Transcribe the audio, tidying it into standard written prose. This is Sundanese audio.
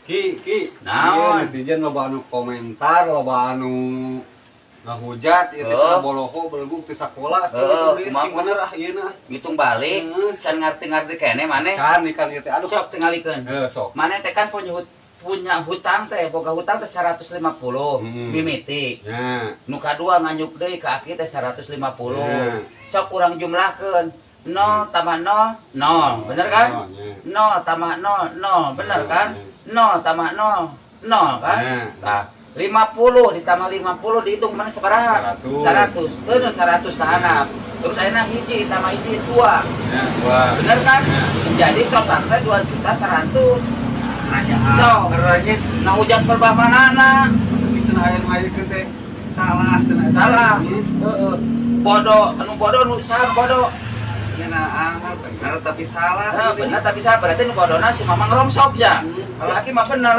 Ki, Ki. Naon? Ieu netizen loba anu komentar, loba anu ngahujat, ieu teh Oh. cenah boloho belegug teu sakola, Oh, sing kumaha? bener ah ieu na. Ngitung balik, can ngarti-ngarti kene maneh. Can ikan ieu teh, aduh. Sok tingalikeun. Heuh, sok. Maneh teh kan punya hutang teh, boga hutang teh 150 mimiti. Ya. Nu kadua nganyuk deui ka aki teh 150. Ya. Sok urang jumlahkeun. 0 tambah 0, 0. Bener kan? Oh, ya. 0 tambah 0, 0. Bener Ya, kan? ya. 0 tambah 0, 0 kan? Ya. Nah, 50 ditambah 50 dihitung mana sabaraha? 100. 100. Terus 100 ka handap. Terus ayeuna hiji tambah hiji 2. Ya, dua. Bener kan? Ya. Jadi total teh 2 juta 100. Nanya Sok. bener aja. Nah, hujat perbah manana? Tapi cenah aya nu ngayakeun teh salah cenah. Salah. Heeh. Bodoh, anu bodoh nu saha nu bodoh? Ya, nah, bener tapi salah. Nah, bener tapi salah, berarti nu bodona si Mamang rongsok ya. Hmm. Si Aki mah bener.